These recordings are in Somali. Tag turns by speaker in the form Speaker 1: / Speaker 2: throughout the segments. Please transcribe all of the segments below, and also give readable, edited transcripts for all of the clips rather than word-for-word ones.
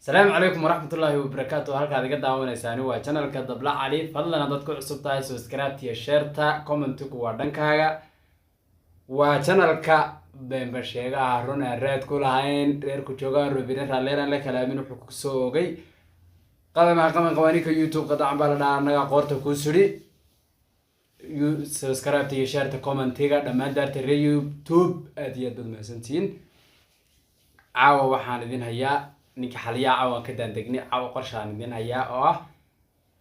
Speaker 1: Asalaamu calaykum waraxmatullaahi wabarakaatu. Halkaad iga daawanaysaani waa channelka Dabla Cali. Fadlan haddaad ku cusub tahay, subscribe iyo shareta, commentigu waa dhankaaga. Waa channelka beenba sheegaha, run aan raad ku lahayn, reerku joogaan robine raalleeraan la kalaamin. Wuxuu kusoo ogay qadamaha qaban qabaninka YouTube qadacan baa la dhahaa. Annagaa qoorta kuu sudhi. Subscribe iyo shareta, commentiga, dhammaan daarta reer YouTube, aad iyo aad baad mahadsantihiin. Caawa waxaan idin hayaa ninka xaliyaa. Caawa aan ka daandegnay. Caawa qorshaan idin hayaa oo ah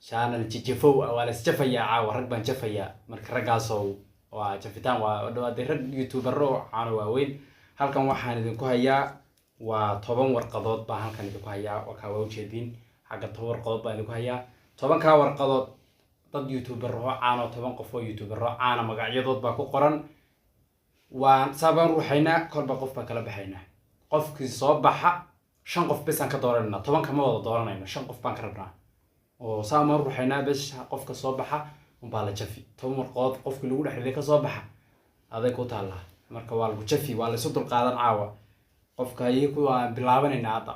Speaker 1: channel jijafow ah. Waa la isjafayaa caawa, rag baan jafayaa. Marka raggaasoo waa jafitaan, waa dhawaaday rag youtubero oo caano waaweyn. Halkan waxaan idinku hayaa waa 10 warqadood baan halkan idinku hayaa. Wakaa, waa ujeediin xagga, 10 warqadood baan idinku hayaa. 10-kaa warqadood dad youtubero caano, 10 qof oo youtubero caana magacyadood baa ku qoran. Waan saabaan ruuxaynaa, kolba qof baan kala baxaynaa. Qofkii soo baxa, shan qof besaan ka dooranayna. 10-ka ma wada dooranayno, shan qof baan ka rabnaa oo saamaan ruuxaynaa. Bes qofka soo baxa unbaa la jafi. 10 warqadood qofkii lagu dhex riday ka soo baxa, aday ku taallaa. Marka waa lagu jafi, waa la isu dulqaadan caawa. Qofka iyaku waan bilaabanaynaa hadda.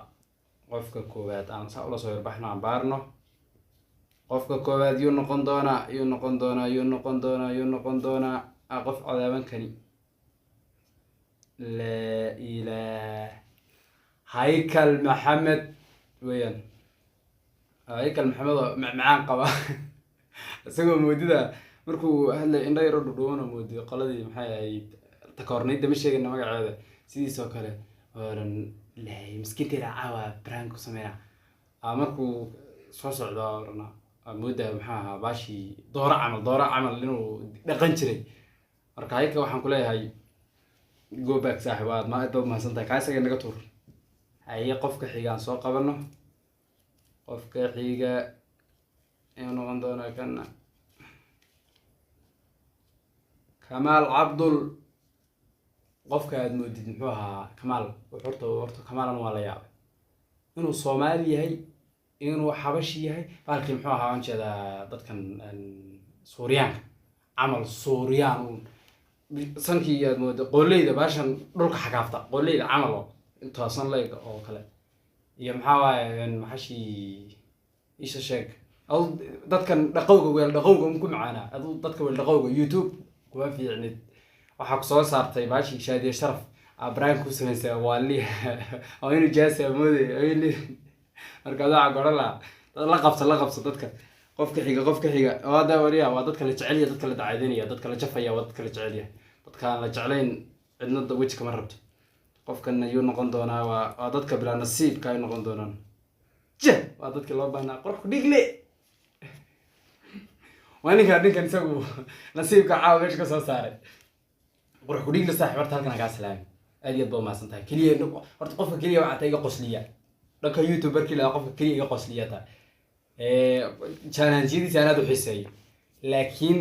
Speaker 1: Qofka koowaad aan saa ula soo yarbaxno, aan baarno. Qofka koowaad yuu noqon doonaa? Yuu noqon doonaa? Yuu noqon doonaa? Yuu noqon doonaa? Ah, qof codaaban kani. Laa ilaah, Haykal Maxamed weeyaan. Haykal Maxamed oo macmacaan qaba, isagoo moodida markuu hadlay indho yaro dhudhuuban oo moodiyo qoladii maxay ahayd takoornayda, ma sheegana magaceeda, sidiisoo kale oran lay miskiinteeda caawa prank ku sameynaa. Markuu soo socdo orana mooda maxaa ahaa baashii dooro camal, dooro camal inuu dhaqan jiray. Marka Haykal waxaan kuleeyahay, go back saaxib, waad ma aad baad mahadsan tahay. Kaa isaga naga tuur. Haye, qofka xiga aan soo qabano. Qofka xiga inuu noqon doonaa kana Kamaal Cabdul. Qofka aad moodid muxuu ahaa Kamaal? Horta Kamaalan waa la yaabay inuu Soomaali yahay, inuu Xabashi yahay. Baalkii muxuu ahaa, waan jeedaa dadkan Suuryaanka camal, Suuryaan uun sankii aad moodo qooleyda, baashan dhulka xagaafta, qooleyda camal oo intoosan leeg oo kale. Iyo maxaa waaye maxashii, isha sheeg adu, dadkan dhaqowga, weel dhaqowga un ku macaanaa. Adu dadka weel dhaqowga YouTube kuma fiicnid. Waxaa ku soo saartay baashii Shaadiye Sharaf abrahim ku samaysay waali oo inuu jaasa mooday. Marka adaa goran lahaa dad la qabso, la qabso dadka. Qofka xiga, qofka xiga waa da wariya, waa dadka la jecelya, dadka la dacaydinaya, dadka la jafaya, waa dadka la jecelya. Dadkaan la jeclayn cidna weji kama rabto. Qofkana yuu noqon doonaa? Waa dadka bilaa nasiibka ay noqon doonaan. Je waa dadka loo baahnaa. Qorku dhigle waa ninka, ninkan isagu nasiibka caawa meesha ka soo saaray. Qurux ku dhigle saaxib, horta halkan kaa salaami, aad iyo aad baa umahadsan tahay. Keliya horta qofka keliya waxaa taa iga qosliya dhanka YouTube markii la, qofka keliya iga qosliya taa challenge-yadiisa aan aad u xiiseeyo. Laakiin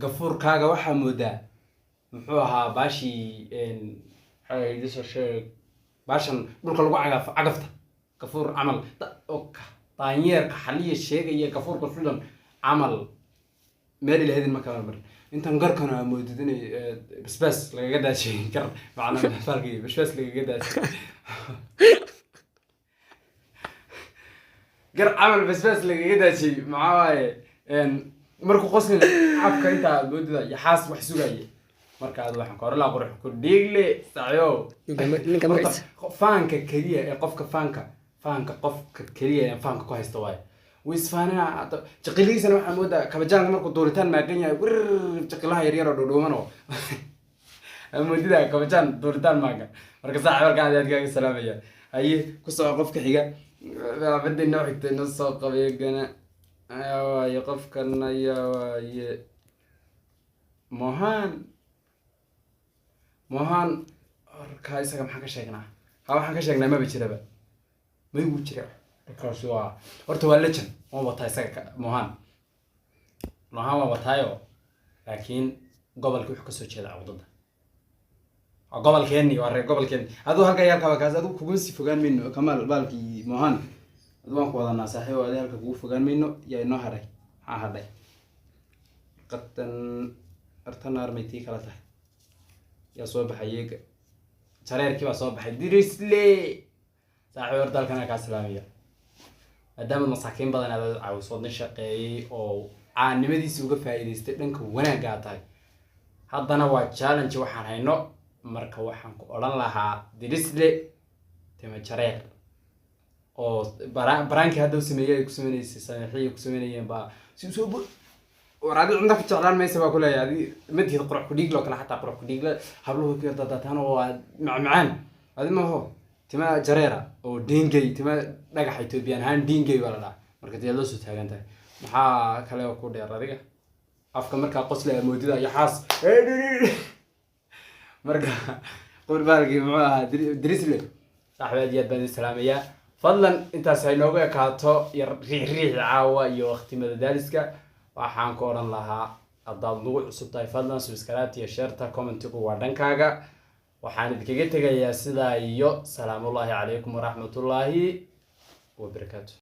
Speaker 1: gafuurkaaga waxaa moodaa muxuu ahaa baashii, maxay ahayd, isoo sheeg, baashan dhulka lagu cagaf cagafta, gafuur camal oo daanyeerka xaliya sheegaya, gafuurka sudan camal meel ilahadin ma kala marin. Intan garkana aa moodid inay basbaas lagaga daashay, gar macnaa baalkii basbaas lagaga daashay, gar camal basbaas lagaga daashay. Maxaa waaye, markuu qoslin afka intaa aad moodida yaxaas wax sugaya. Marka aad waxaan korlaa, qurux ku dhiigle sacyo.
Speaker 2: Ninka magaciisa.
Speaker 1: Horta, faanka keliya ee qofka faanka qofka keliya ee faanka ku haysta waayo wisfaanina. Jaqilihiisana waxaa moodaa kabajaanka markuu duuritaan maagan yahay, wir jaqilaha yaryar oo dhudhuuman oo moodida kabajaan duuritaan maagan. Marka saaxib, halkaan aad kaaga salaamaya. Haye, ku soco qofka xiga. Bada inoo xigta inoo soo qabay gana ayaa waaye. Qofkan ayaa waaye Mohan. Mohan warka isaga maxaan ka sheegnaa? Ha, waxaan ka sheegnaa maba jiraba, may wuu jira. Markaasi waa horta waa legend, waan wataa isaga Mohan. Mohan waan wataayo, laakiin gobolkii wuxuu kasoo jeeda cawdada, waa gobolkeeni, waa reer gobolkeeni. Aduu halka iyo halkaba kaas adigu kuguma sii fogaan mayno. Kamaal baalkii Mohan, adu waan ku wadanaa saaxiib, adi halka kugu fogaan mayno. Yaa inoo hadhay? Maxaa hadhay? Qatan artan armay tii kala tahay. Yaa soo baxay? Iyaga jareerkii baa soo baxay. Dirisle. Saaxiib, horta halkan kaa salaamaya, maadaama masaakiin badan aad caawiso, nin shaqeeyey oo caannimadiisa uga faa'iidaystay dhanka wanaagga aad tahay. Haddana waa challenge waxaan hayno. Marka waxaan ku odhan lahaa Dirisle tima jareer oo baraankii hadda u sameeyey ay ku sameynaysay, sameexiyay ku sameynayeen baa si usoo war adi cunta ku jeclaan maysa baa kuleeyahay. Adi ma tihid qurux ku dhiiglo kale, xataa qurux ku dhiigla habluhu ku dadataan oo waa macmacaan. Adi maho tima jareera oo dhingay, tima dhagaxa Ethiopian ahaan dhingay baa la dhahaa. Marka dee loo soo taagan tahay, maxaa kale oo ku dheer adiga? Afka markaa qosle moodida iyo xaas. Marka qurbaalkii muxuu ahaa? Drisle, saaxiib, aad iyo aad baan idin salaamayaa. Fadlan intaas hay noogu ekaato yar riix riixi caawa iyo waqti madadaaliska. Waxaan ku odhan lahaa, haddaad nagu cusub tahay, fadlan subscribe iyo share-ta, comment-igu waa dhankaaga. Waxaan idinkaga tegayaa sidaa iyo salaamullaahi calaykum waraxmatullaahi wabarakaatu.